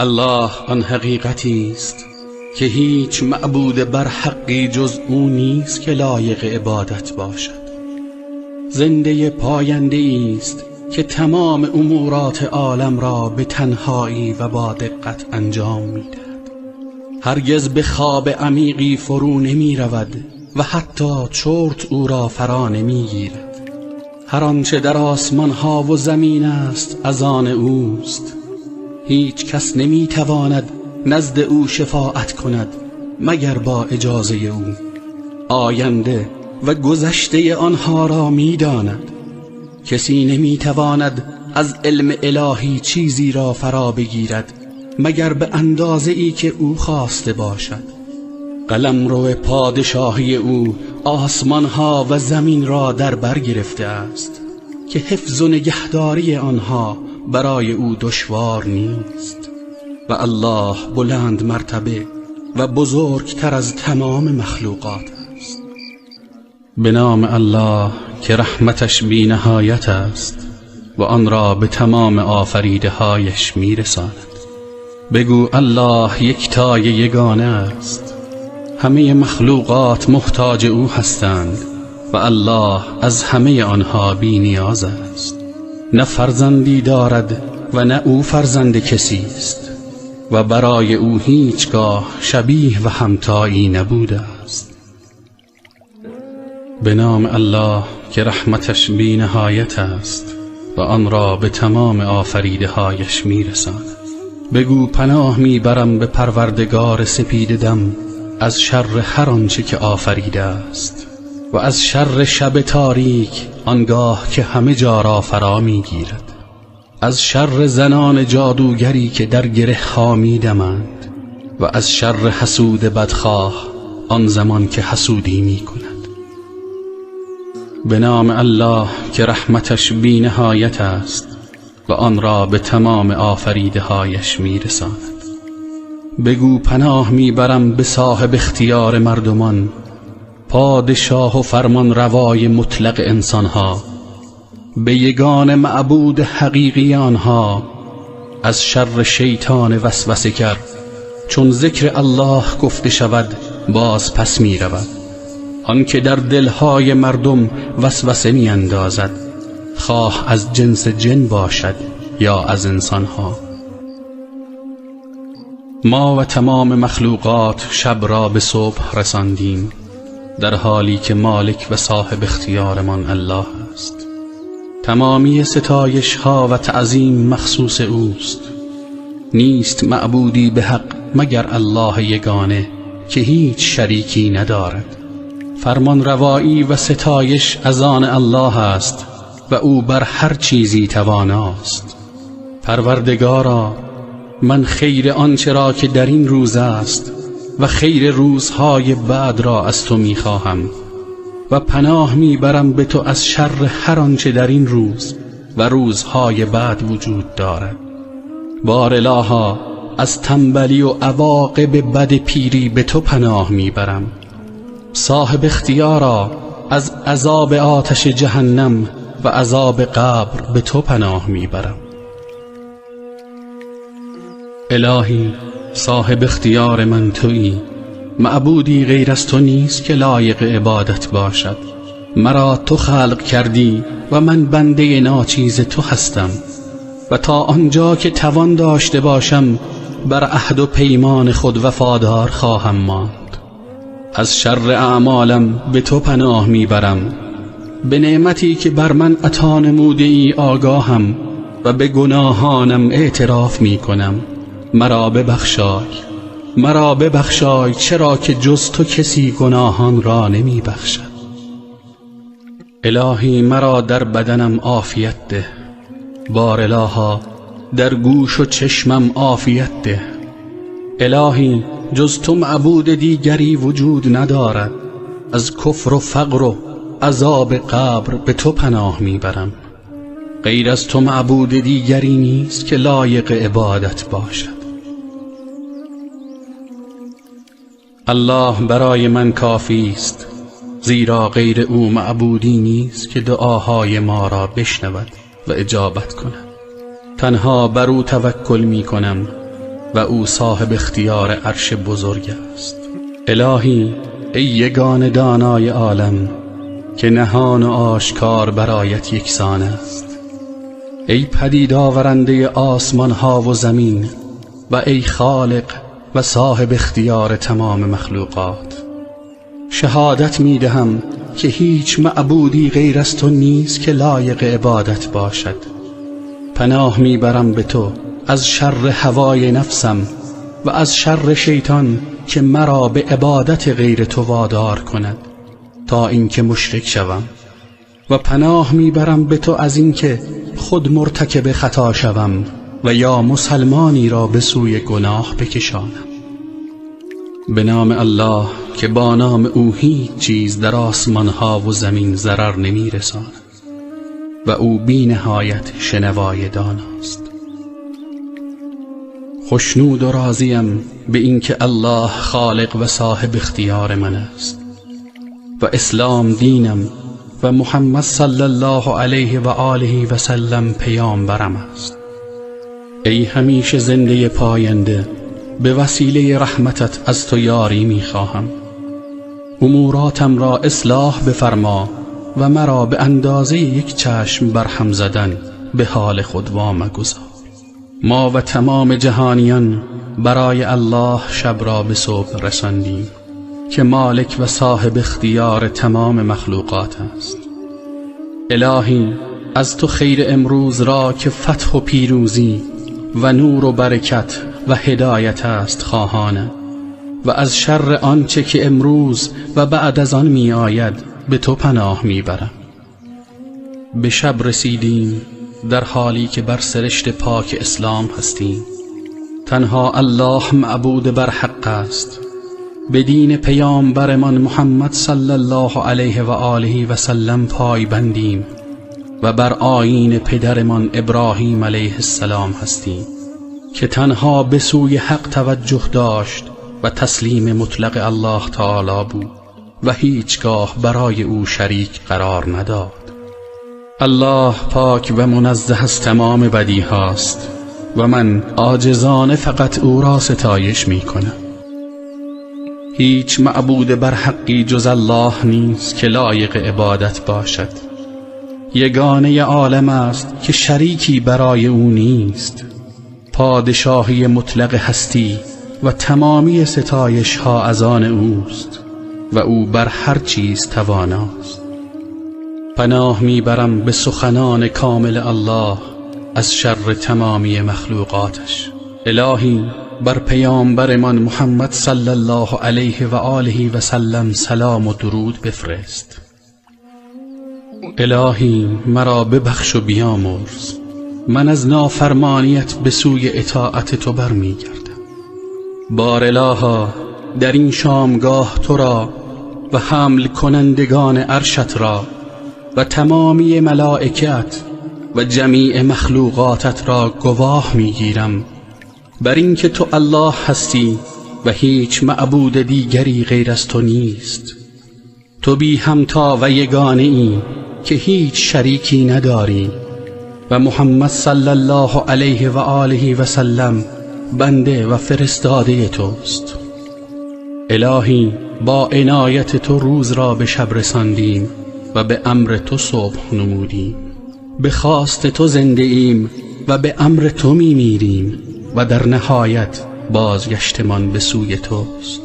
الله آن حقیقتی است که هیچ معبود برحقی جز او نیست که لایق عبادت باشد. زنده پاینده است که تمام امورات عالم را به تنهایی و با دقت انجام می‌دهد. هرگز به خواب عمیقی فرو نمی رود و حتی چرت او را فرا نمی گیرد. هر آنچه در آسمان ها و زمین است از آن اوست. هیچ کس نمی تواند نزد او شفاعت کند مگر با اجازه او. آینده و گذشته آنها را می داند. کسی نمی تواند از علم الهی چیزی را فرا بگیرد مگر به اندازه ای که او خواسته باشد. قلمرو پادشاهی او آسمان ها و زمین را در بر گرفته است که حفظ و نگهداری آنها برای او دشوار نیست. و الله بلند مرتبه و بزرگتر از تمام مخلوقات است. به نام الله که رحمتش بی نهایت است و آن را به تمام آفریده هایش می رساند. بگو الله یکتای یگانه است. همه مخلوقات محتاج او هستند و الله از همه آنها بی نیاز است. نه فرزندی دارد و نه او فرزند کسی است و برای او هیچگاه شبیه و همتایی نبوده است. به نام الله که رحمتش بی نهایت است و آن را به تمام آفریده هایش می رساند. بگو پناه می برم به پروردگار سپید دم از شر هر آنچه که آفریده است و از شر شب تاریک آنگاه که همه جا را فرا می گیرد، از شر زنان جادوگری که در گره ها می دمند و از شر حسود بدخواه آن زمان که حسودی می کند. به نام الله که رحمتش بی نهایت است و آن را به تمام آفریده هایش می رساند. بگو پناه می برم به صاحب اختیار مردمان، پادشاه و فرمان روای مطلق انسانها، به یگان معبود حقیقی آنها، از شر شیطان وسوسه گر چون ذکر الله گفته شود باز پس می رود، آنکه در دلهای مردم وسوسه می اندازد، خواه از جنس جن باشد یا از انسانها. ما و تمام مخلوقات شب را به صبح رساندیم، در حالی که مالک و صاحب اختیارمان الله است. تمامی ستایش ها و تعظیم مخصوص اوست. نیست معبودی به حق مگر الله یگانه که هیچ شریکی ندارد. فرمان روایی و ستایش از آن الله است و او بر هر چیزی تواناست. پروردگارا، من خیر آنچه را که در این روز است و خیر روزهای بعد را از تو میخواهم و پناه میبرم به تو از شر هر آنچه در این روز و روزهای بعد وجود دارد. بار الها، از تنبلی و عواقب بد پیری به تو پناه میبرم. صاحب اختیارا، از عذاب آتش جهنم و عذاب قبر به تو پناه میبرم. الهی، صاحب اختیار من تویی، معبودی غیر از تو نیست که لایق عبادت باشد. مرا تو خلق کردی و من بنده ناچیز تو هستم و تا آنجا که توان داشته باشم بر عهد و پیمان خود وفادار خواهم ماند. از شر اعمالم به تو پناه میبرم. به نعمتی که بر من عطا نموده ای آگاهم و به گناهانم اعتراف میکنم. مرا ببخشای، مرا ببخشای، چرا که جز تو کسی گناهان را نمی بخشد. الهی، مرا در بدنم عافیت ده. بار الها، در گوش و چشمم عافیت ده. الهی، جز تو معبود دیگری وجود ندارد. از کفر و فقر و عذاب قبر به تو پناه میبرم. غیر از تو معبود دیگری نیست که لایق عبادت باشد. الله برای من کافی است، زیرا غیر او معبودی نیست که دعاهای ما را بشنود و اجابت کند. تنها بر او توکل می کنم و او صاحب اختیار عرش بزرگ است. الهی ای یگانه دانای عالم که نهان و آشکار برایت یکسان است، ای پدید آورنده آسمان ها و زمین و ای خالق و صاحب اختیار تمام مخلوقات، شهادت می دهم که هیچ معبودی غیر از تو نیست که لایق عبادت باشد. پناه می برم به تو از شر هوای نفسم و از شر شیطان که مرا به عبادت غیر تو وادار کند تا اینکه مشرک شوم، و پناه می برم به تو از اینکه خود مرتکب خطا شوم و یا مسلمانی را به سوی گناه بکشانم. به نام الله که با نام او هیچ چیز در آسمان ها و زمین ضرر نمی رساند و او بی نهایت شنوای داناست. خوشنود و راضیم به اینکه الله خالق و صاحب اختیار من است و اسلام دینم و محمد صلی الله علیه و آله و سلم پیامبرم است. ای همیشه زنده پاینده، به وسیله رحمتت از تو یاری میخواهم. اموراتم را اصلاح بفرما و مرا به اندازه یک چشم برهم زدن به حال خود وامگذار. ما و تمام جهانیان برای الله شب را به صبح رساندیم که مالک و صاحب اختیار تمام مخلوقات است. الهی از تو خیر امروز را که فتح و پیروزی و نور و برکت و هدایت است خواهانم، و از شر آنچه که امروز و بعد از آن می آید به تو پناه می برم. به شب رسیدیم در حالی که بر سرشت پاک اسلام هستیم. تنها الله معبود بر حق است. به دین پیامبرمان محمد صلی الله علیه و آله و سلم پای بندیم و بر آیین پدرمان ابراهیم علیه السلام هستیم که تنها به سوی حق توجه داشت و تسلیم مطلق الله تعالی بود و هیچگاه برای او شریک قرار نداد. الله پاک و منزه از تمام بدی هاست و من عاجزانه فقط او را ستایش می کنم. هیچ معبود بر حقی جز الله نیست که لایق عبادت باشد. یگانه عالم است که شریکی برای او نیست. پادشاهی مطلق هستی و تمامی ستایش ها از آن اوست و او بر هر چیز تواناست. پناه میبرم به سخنان کامل الله از شر تمامی مخلوقاتش. الهی بر پیامبرمان محمد صلی الله علیه و آله و سلم سلام و درود بفرست. الهی مرا ببخش و بیامرز، من از نافرمانیت به سوی اطاعت تو برمیگردم. بار الها در این شامگاه تو را و حمل کنندگان عرشت را و تمامی ملائکت و جمیع مخلوقاتت را گواه میگیرم بر اینکه تو الله هستی و هیچ معبود دیگری غیر از تو نیست. تو بی همتا و یگانه ای که هیچ شریکی نداری و محمد صلی الله علیه و آله و سلم بنده و فرستاده توست. الهی با عنایت تو روز را به شب رساندیم و به امر تو صبح نمودیم. به خواست تو زنده ایم و به امر تو می میریم و در نهایت بازگشتمان به سوی توست.